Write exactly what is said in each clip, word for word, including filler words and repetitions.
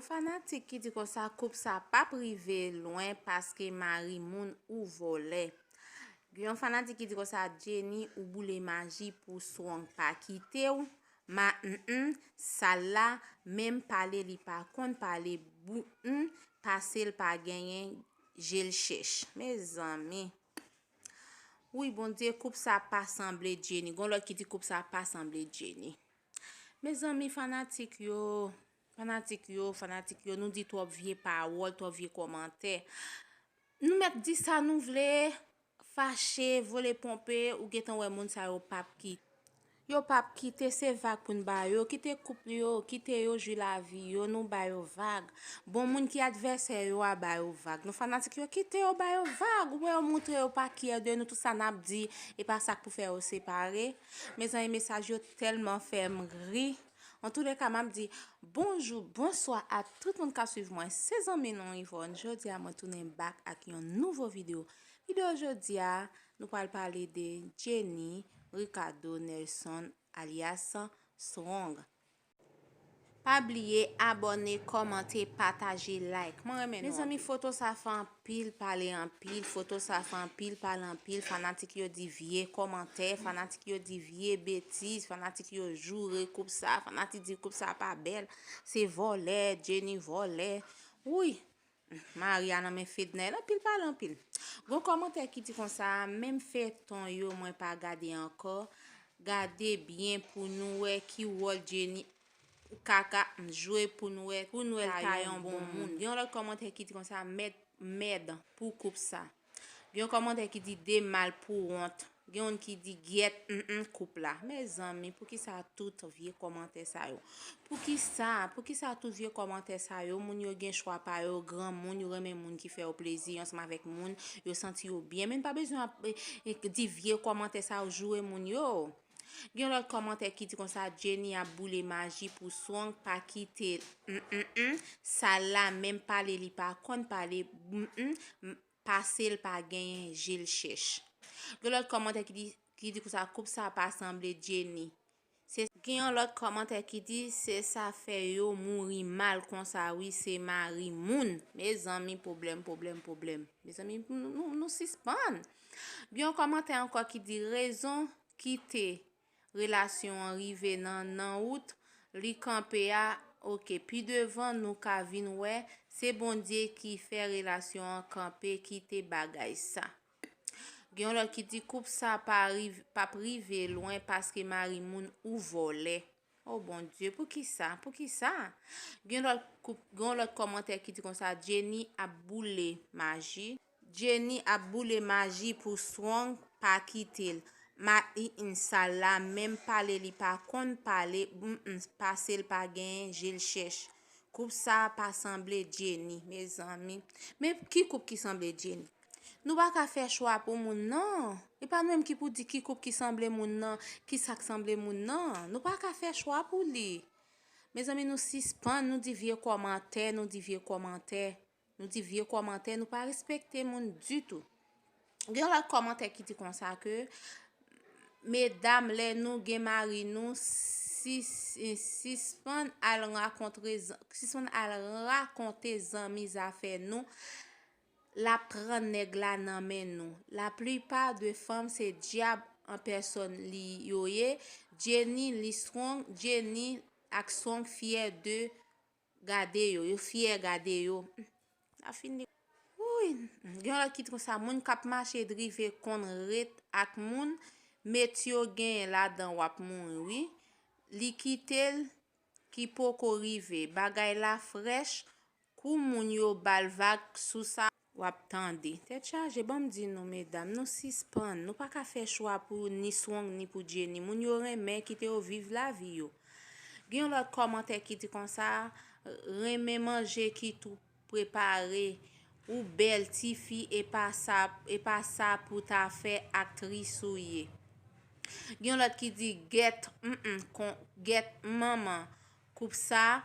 Fanatik ki di konsa koup sa p ap rive lwen paske mari moun ou vòlè. Gen yon fanatik ki di konsa Jenny ou boule maji pou Strong pa kite w. Ma mm sal la menm pale li pa konn pale bou mm pase l pa genyen je l chèch. Mezanmi. Wi Bondye koup sa pa sanble Jenny. Gon lòt ki di koup sa pa sanble Jenny. Mezanmi fanatik yo, fanatik yo, fanatik yo, nou di twòp vye pawòl, twòp vye kòmantè. Nou mèt di sa nou vle, fache, vole ponpe, ou gentan wè moun sa yo p ap kite. Yo p ap kite, se vag pou n ba yo. Kite koup yo, kite yo jwi lavi yo, nou ba yo vag. Bon moun ki advèsè yo a ba yo vag. Nou fanatik yo kite yo ba yo vag. Ou wè yo moutre yo pa kyè de nou, tout sa n ap di, e pa sa k pou fè yo separe. Mezanmi mesaj yo tèlman fè m ri. Antouleka m ap di bonjou, bonswa a tout moun k ap swiv mwen. Se zanmi nou Yvonne. Jodi a mwen tounen back ak yon nouvo videyo. Videyo jodi a, nou pral pale de Jenny, Ricardo, Nelson, alyas Strong. Pa bliye abòne, kòmante, pataje, like. Mwen renmen nou. Mezanmi foto sa fè anpil pale anpil, foto sa fè anpil pale anpil, fanatik yo di vye kòmantè, fanatik yo di vye betiz, fanatik yo joure koup sa, fanatik di koup sa pa bèl, se vòlè, Jenny vòlè. Wi. Mari a nan men Fednel, anpil pale anpil. Gon kòmantè ki di konsa, menm feyton yo mwen pa gade ankò, gade byen pou nou wè ki wòl Jenny kaka jwe pou nou wè, pou nou wè l ta yon bon moun. Gen yon lòt kòmantè ki di konsa, mèd, mèd pou koup sa. Gen yon kòmantè ki di de mal pou wont. Gen youn ki di gyèt mm koup la. Mezanmi, poukisa tout vye kòmantè sa yo? Poukisa? Poukisa tout vye kòmantè sa yo? Moun yo gen chwa pa yo, granmoun, yo renmen moun ki fè yo plezi, yo ansanm avèk moun, yo santi yo byen. Men n pa bezwen ap, e, e, di vye kòmantè sa yo, joure moun yo. Gen lòt kòmantè ki di konsa, Jenny ap boule maji pou Strong, pa kite l. Mm, mm, mm. Sal la menm pale li pa konn pale. Mm, mm, mm. Pase l pa genyen je l chèch. Gen lòt kòmantè ki di, ki di konsa, koup sa pa sanble Jenny. Se, gen yon lòt kòmantè ki di, se sa fè yo mouri mal konsa wi, se mari moun. Mezanmi, pwoblèm, pwoblèm, pwoblèm. Mezanmi, nou, nou, nou sispann. Gen yon kòmantè ankò ki di, rezon kite relasyon an rive nan, nan wout li kanpe a, oke, pi devan nou ka vin wè, se Bondye ki fè relasyon an kanpe, kite bagay sa. Gen yon lòt ki di koup sa pa riv-, p ap rive lwen paske mari moun ou vòlè. O Bondye, poukisa? Poukisa? Gen lòt koup, gen lòt kòmantè ki di konsa, Jenny ap boule maji. Jenny ap boule maji pou Strong pa kite l. Ma i n sal la menm pale li pa konn pale, mm, mm, pase l pa genyen je l chèch. Koup sa pa sanble Jenny, mezanmi. Men ki koup ki sanble Jenny? Nou pa ka fè chwa pou moun nan. E pa nou menm ki pou di ki koup ki sanble moun nan, ki sa k sanble moun nan. Nou pa ka fè chwa pou li. Mezanmi, nou sispann, nou di vye kòmantè, nou di vye kòmantè. Nou di vye kòmantè, nou pa respekte moun ditou. Gen lòt kòmantè ki di konsa ke, medam, lè nou gen mari nou, sis-, sispann al rakontre zan-, sispann al rakonte zanmi zafè nou, l ap pran nèg la nan men nou. La plupart de fanm se dyab an pèsòn li yo ye. Jenny, li Strong, Jenny ak Strong fyè de gade yo, yo fyè gade yo. La fin li. Wouy, gen yon lòt ki di konsa, moun k ap mache drive konn ret ak moun, met yo genyen ladan w ap mouri wi. Li kite l ki poko rive. Bagay la frèch, kou moun yo ba l vag sou sa w ap tande. Tèt chaje, ban m di nou medam, nou sispann, nou pa ka fè chwa pou ni Strong ni pou Jenny. Moun yo renmen, kite yo viv lavi yo. Gen yon lòt kòmantè ki di konsa, renmen manje ki tou prepare, ou bèl tifi, e pa sa, e pa sa pou ta fè aktris ou ye. Gen yon lòt ki di, gèt, mm, mm, kon, gèt manman, koup sa,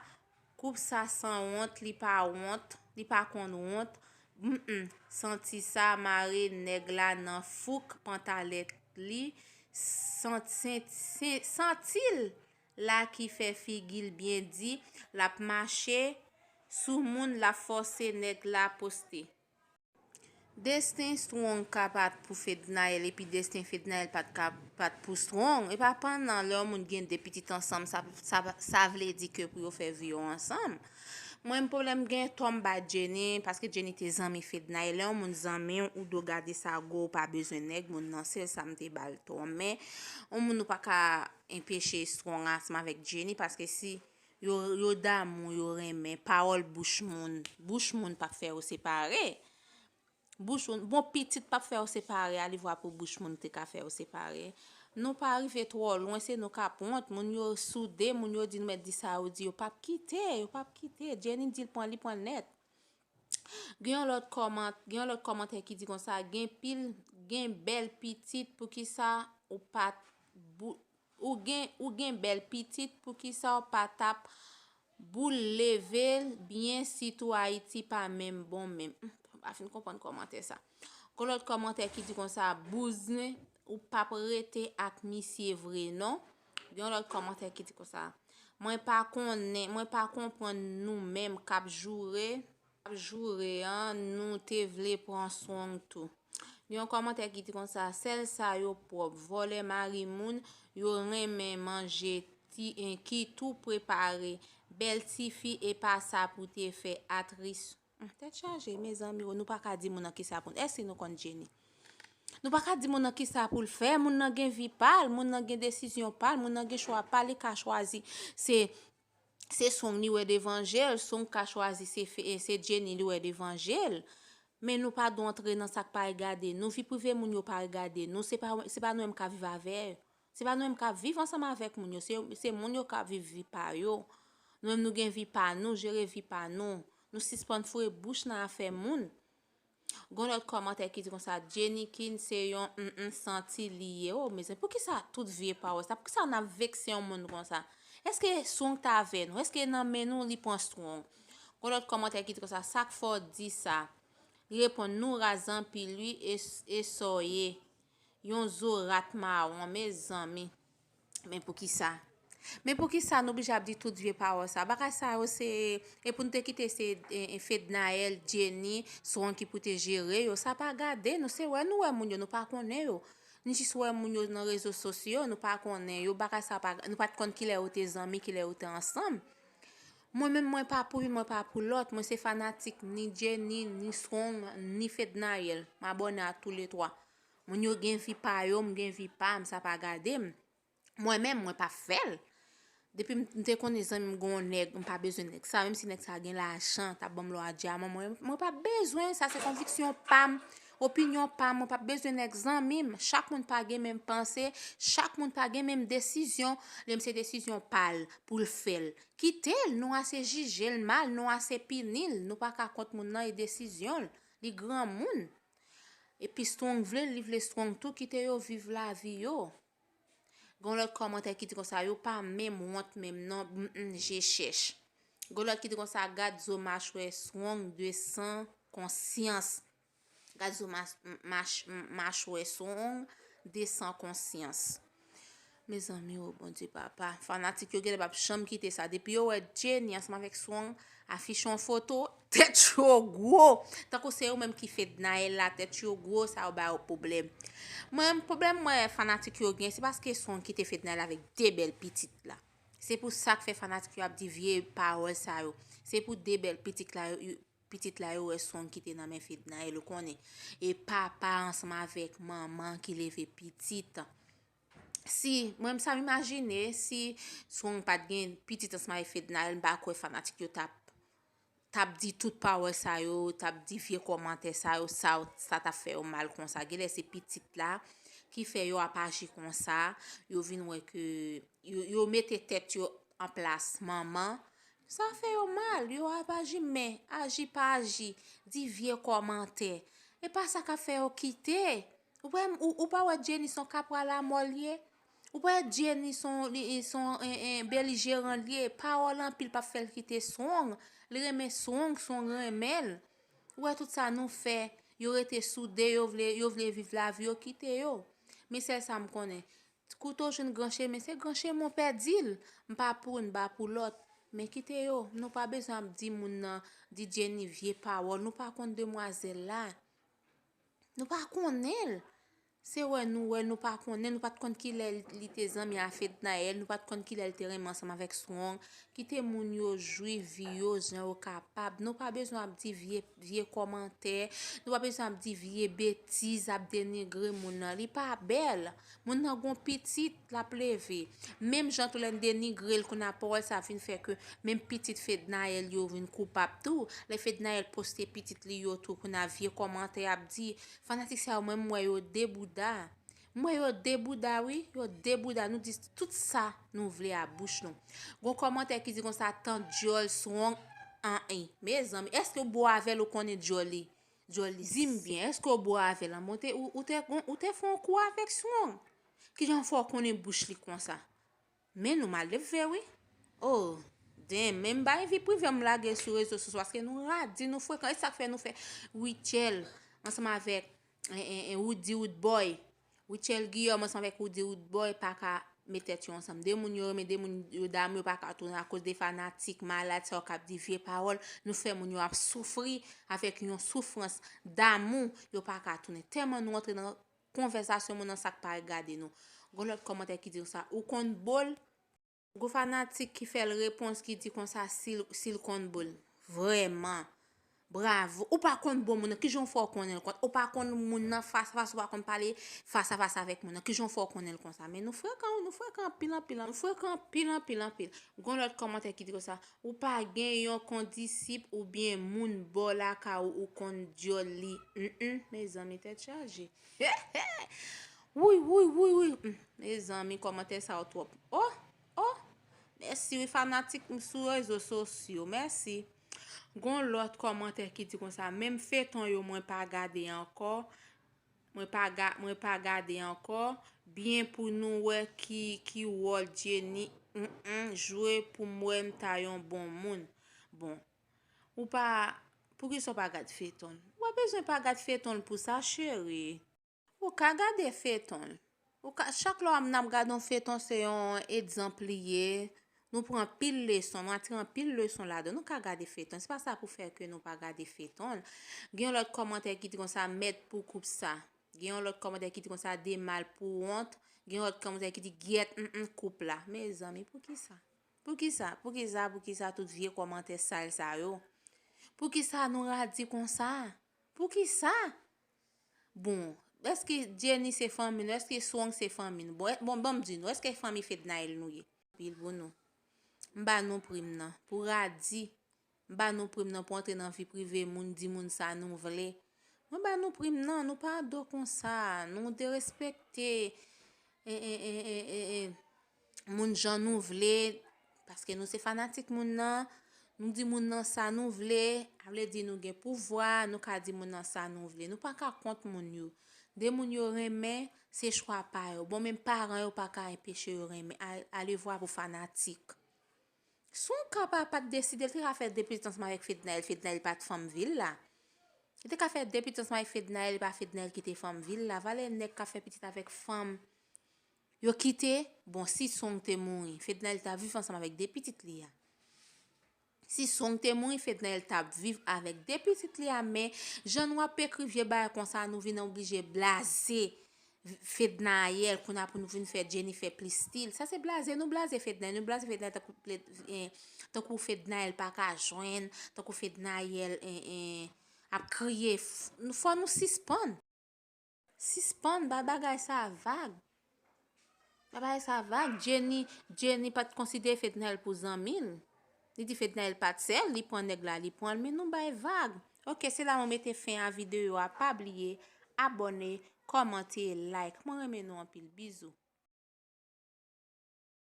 koup sa sanwont, li pa wont, li pa konn wont, mm, mm, santi sa, mare nèg la nan fouk pantalèt li, san-, sen-, sen-, santi l la ki fè figi l byen di, l ap mache sou moun l ap fòse nèg la poste. Desten Strong ka pa t pou Fednaelle epi desten Fednaelle pa t ka pa t pou Strong. E pa pandan lè yon moun gen de pitit ansanm, sa, sa, sa vle di ke pou yo fè vi yo ansanm. Mwen, pwoblèm gen twò m bay Jenny, paske Jenny te zanmi Fednaelle. Lè yon moun zanmi w, ou dwe gade sa gwo, ou pa bezwen nèg moun nan, sèl sa m te ba l twò m. Men, yon moun ou pa ka enpeche Strong ansanm avèk Jenny, paske si yo, yo damou, yo renmen, pawòl bouch moun, bouch moun p ap fè yo separe. Bouch moun, bon, pitit p ap fè yo separe, alevwa pou bouch moun te ka fè yo separe. Nou pa rive twò lwen, se nou k ap wont. Moun yo soude, moun yo di nou mèt di sa yo di, yo p ap kite, yo p ap kite. Jenny di l pran, li pran nèt. Gen yon lòt kòman-, gen yon lòt kòmantè ki di konsa, gen pil, gen bèl pitit, poukisa ou pa t bou-, ou gen, ou gen bèl pitit, poukisa w pa t ap boule l byen, sitou Ayiti pa menm bon menm. Hmm, m pa fin konprann kòmantè sa. Gon lòt kòmantè ki di konsa, bouzn, ou p ap rete ak misye vre non. Gen yon lòt kòmantè ki di konsa, mwen pa konnen, mwen pa konprann nou menm k ap joure, k ap joure an, nou te vle pran Strong tou. Gen yon kòmantè ki di konsa, sèl sa yo pwòp, vòlè mari moun, yo renmen manje ti, en, ki tou prepare, bèl tifi e pa sa pou te fè, atris. Hmm, tèt chaje, mezanmi, o, nou pa ka di moun nan kisa pou n, èske nou konn Jenny? Nou pa ka di moun nan kisa pou l fè, moun nan gen vi pa l, moun nan gen desizyon pa l, moun nan gen chwa pa l, li ka chwazi se, se Strong li wè devan je l, Strong ka chwazi se fe-, se Jenny li wè devan je l. Men nou pa dwe antre nan sa k pa regade nou, vi prive moun yo pa regade nou, se pa, se pa nou menm k ap viv avè yo. Se pa nou menm k ap viv ansanm avèk moun yo, se, se moun yo k ap viv vi pa yo. Nou menm nou gen vi pa nou, jere vi pa nou. Nou sispann foure bouch nan afè moun. Gon lòt kòmantè ki di konsa, Jenny Kin se yon mm santi li ye. O, mezanmi, poukisa tout vye pawòl sa? Poukisa n ap vekse yon moun konsa? Èske Strong t avè nou? Èske nan men nou li pran Strong? Gon lòt kòmantè ki di konsa, sa k fè w di sa? Li reponn, nou raz anpil wi, e, e sa w ye. Yon zo rat mawon, mezanmi. Men poukisa? Men poukisa nou blije ap di tout vye pawòl sa? Bagay sa yo se, e pou n te kite se, e, e, Fednaelle, Jenny, Strong ki pou te jere yo, sa pa gade nou, se wè nou wè moun yo, nou pa konnen yo. Nou jis wè moun yo nan rezo sosyo, nou pa konnen yo, bagay sa pa, nou pa t konn kilè yo te zanmi, kilè yo te ansanm. Mwen menm, mwen pa pou youn, mwen pa pou lòt, mwen se fanatik ni Jenny, ni Strong, ni Fednaelle. M abòne a toulètwa. Moun yo gen vi pa yo, m gen vi pa m, sa pa gade m. Mwen menm, mwen pa fè l. Depi m, m te konnen zanmi m gen yon nèg, m pa bezwen nèg sa, menm si nèg sa gen lajan, t ap ban m lò a dyaman, mwen, mwen pa bezwen, sa se konviksyon pa m, opinyon pa m, mwen pa bezwen nèg zanmi m. Chak moun pa gen menm panse, chak moun pa gen menm desizyon. Li menm se desizyon pa l pou l fè l. Kite l, nou ase jije l mal, nou ase pini l, nou pa ka kont moun nan e desizyon l. Li granmoun. Epi Strong vle l, li vle Strong tou, kite yo viv lavi yo. Gon lòt kòmantè ki di konsa, yo pa menm wont menm non, mm, mm, je chèch. Gon lòt ki di konsa, gad zo machwè Strong de san konsyans. Gad zo mach-, mach-, machwè Strong de san konsyans. Mezanmi, o Bondye papa, fanatik yo genlè p ap janm kite sa. Depi yo wè Jenny ansanm avèk Strong afiche yon foto, tèt yo gwo. Tankou se yo menm ki Fednaelle la, tèt yo gwo, sa yo ba yo pwoblèm. Mwen, pwoblèm mwen fanatik yo gen, se paske Strong kite Fednaelle avèk de bèl pitit la. Se pou sa k fè fanatik yo ap di vye pawòl sa yo. Se pou de bèl pitit la yo, yo, pitit la yo wè Strong kite nan men Fednaelle, ou konnen. E papa ansanm avèk manman ki leve pitit. Si, mwen, sa m imajine, si Strong pa t gen pitit ansanm avèk Fednaelle, m pa kwè fanatik yo t ap, t ap di tout pawòl sa yo, t ap di vye kòmantè sa yo, sa, sa t ap fè yo mal konsa. Genlè se pitit la ki fè yo ap aji konsa, yo vin wè ke yo, yo mete tèt yo an plas manman, sa fè yo mal, yo ap aji, men aji pa aji, di vye kòmantè. E pa sa k ap fè yo kite. Ou pa, ou, ou pa wè Jenny se yon kapral amò l ye? Ou pa wè Jenny se yon, li, li se yon, en, en, belijeran l ye? Pawòl anpil p ap fè l kite Strong. Li renmen Strong, Strong renmen l. Ou wè tout sa nou fè, yo rete soude, yo vle, yo vle viv lavi yo, kite yo. Men sèl sa m konnen. Kouto jwenn gran chemen, se gran chemen w pèdi l. M pa pou youn, m pa pou lòt. Men kite yo, nou pa bezwen ap di moun nan, di Jenny vye pawòl, nou pa konn demwazèl la. Nou pa konnen l. Se wè nou wè, nou pa konnen, nou pa t konn kilè li te zanmi a Fednaelle, nou pa t konn kilè li te renmen ansanm avèk Strong. Kite moun yo jwi vi yo jan yo kapab. Nou pa bezwen ap di vye, vye kòmantè, nou pa bezwen ap di vye betiz, ap denigre moun nan. Li pa bèl. Moun nan gon pitit, l ap leve. Menm jan tou lè n denigre l, kounye a pawòl sa vin fè ke menm pitit Fednaelle yo vin koupab tou. Lè Fednaelle poste pitit li yo tou, kounye a vye kòmantè ap di, fanatik sa yo, mwen m wè yo de bouda. M wè yo de bouda, wi, yo de bouda. Nou di tout sa nou vle a bouch nou. Gon kòmantè ki di konsa, tan dyòl Strong an en. Mezanmi, èske w bo avè l ou konnen dyòl li? Dyòl li. Di m byen, èske w bo avè l an? Bon, te, ou, ou te, ou te fè yon kou avèk Strong? Kijan fè w konnen bouch li konsa? Men nou mal leve, wi. Oh, damn, men m bay vi prive m lage sou rezo sosyo, paske nou radi, nou frekan. E sa k fè nou fè Rutshelle ansanm avèk, en, en, en, Roody Roodboy. Rutshelle Guillaume ansanm avèk Roody Roodboy pa ka met tèt yo ansanm. De moun yo renmen, de moun yo damou, yo pa ka tounen akoz de fanatik malad sa yo k ap di vye pawòl. Nou fè moun yo ap soufri avèk yon soufrans damou, yo pa ka tounen. Tèlman nou antre nan konvèsasyon moun nan, sa k pa regade nou. Gon lòt kòmantè ki di konsa, ou konn bo l? Gon fanatik ki fè l repons ki di konsa, si l, si l konn bo l. Vrèman. Bravo. Ou pa konn bo moun nan, kijan w fè w konnen l konn? Ou pa konn moun nan fas a fas, ou pa konn pale fas a fas avèk moun nan. Kijan w fè w konnen l konsa? Men nou frekan, wi, nou frekan anpil, anpil, nou frekan anpil, anpil, anpil. Gon lòt kòmantè ki di konsa, ou pa gen yon kondisip oubyen moun bò lakay ou, ou konn dyòl li. Mm, mm, mezanmi, tèt chaje. Wouy, wouy, wouy, wouy. Mm, mezanmi, kòmantè sa yo twòp. Oh, oh. Mèsi, wi, fanatik m sou rezo sosyo. Mèsi. Gon lòt kòmantè ki di konsa, menm feyton yo mwen pa gade ankò. Mwen pa ga-, mwen pa gade ankò. Byen pou nou wè ki, ki wòl Jenny, mm, mm, jwe pou m wè m ta yon bon moun. Bon. Ou pa, poukisa w pa gad feyton? Ou pa bezwen pa gad feyton pou sa, cheri. Ou ka gade feyton. Ou ka, chak lè n ap gade yon feyton, se yon egzanp li ye. Nou pran anpil leson, nou atire anpil leson ladan. Nou ka gade feyton. Se pa sa pou fè ke nou pa gade feyton. Gen yon lòt kòmantè ki di konsa, mèd pou koup sa. Gen yon lòt kòmantè ki di konsa, de mal pou wont. Gen yon lòt kòmantè ki di, gyèt, mm, mm, koup la. Mezanmi, poukisa? Poukisa? Poukisa? Poukisa tout vye kòmantè sal sa yo? Poukisa nou radi konsa? Poukisa? Bon, èske Jenny se fanmi nou? Èske Strong se fanmi nou? Bon, è-, bon, ban m di nou, èske fanmi Fednaelle nou ye? Pil pou nou. M ba nou prim nan. Pou radi, m ba nou prim nan pou antre nan vi prive moun, di moun sa nou vle. Mwen ba nou prim nan, nou pa do konsa, nou derespekte, e, e, e, e, e, e, moun jan nou vle, paske nou se fanatik moun nan, nou di moun nan sa nou vle, a vle di nou gen pouvwa, nou ka di moun nan sa nou vle. Nou pa ka kont moun yo. De moun yo renmen, se chwa pa yo. Bon, menm paran yo pa ka enpeche yo renmen. A-, alevwa pou fanatik. Strong ka pa, pa t deside, li te ka fè de pitit ansanm avèk Fednaelle, Fednaelle pa t fanm vil la. Li te ka fè de pitit ansanm avèk Fednaelle, e pa Fednaelle ki te fanm vil la. Valè nèg k ap fè pitit avèk fanm. Yo kite, bon, si Strong te mouri, Fednaelle t ap viv ansanm avèk de pitit li a. Si Strong te mouri, Fednaelle t ap viv avèk de pitit li a, men jan nou ap ekri vye bagay konsa, nou vin oblije blaze Fednaelle, kounye a pou nou vin fè Jenny fè plis stil. Sa se blaze, nou blaze Fednaelle, nou blaze Fednaelle tankou, eh, tankou Fednaelle pa ka jwenn, tankou Fednaelle, eh, eh, ap kriye. F-, nou, fò nou sispann. Sispann, bay bagay sa vag. Bay bagay sa vag. Jenny, Jenny pa t konsidere Fednaelle pou zanmi l. Li di Fednaelle pa t sè l, li pran nèg la, li pran l, men nou bay vag. Ok, se la mwen mete fen a videyo a. Pa bliye abòne, kòmante, like. Mwen renmen nou anpil. Bizou.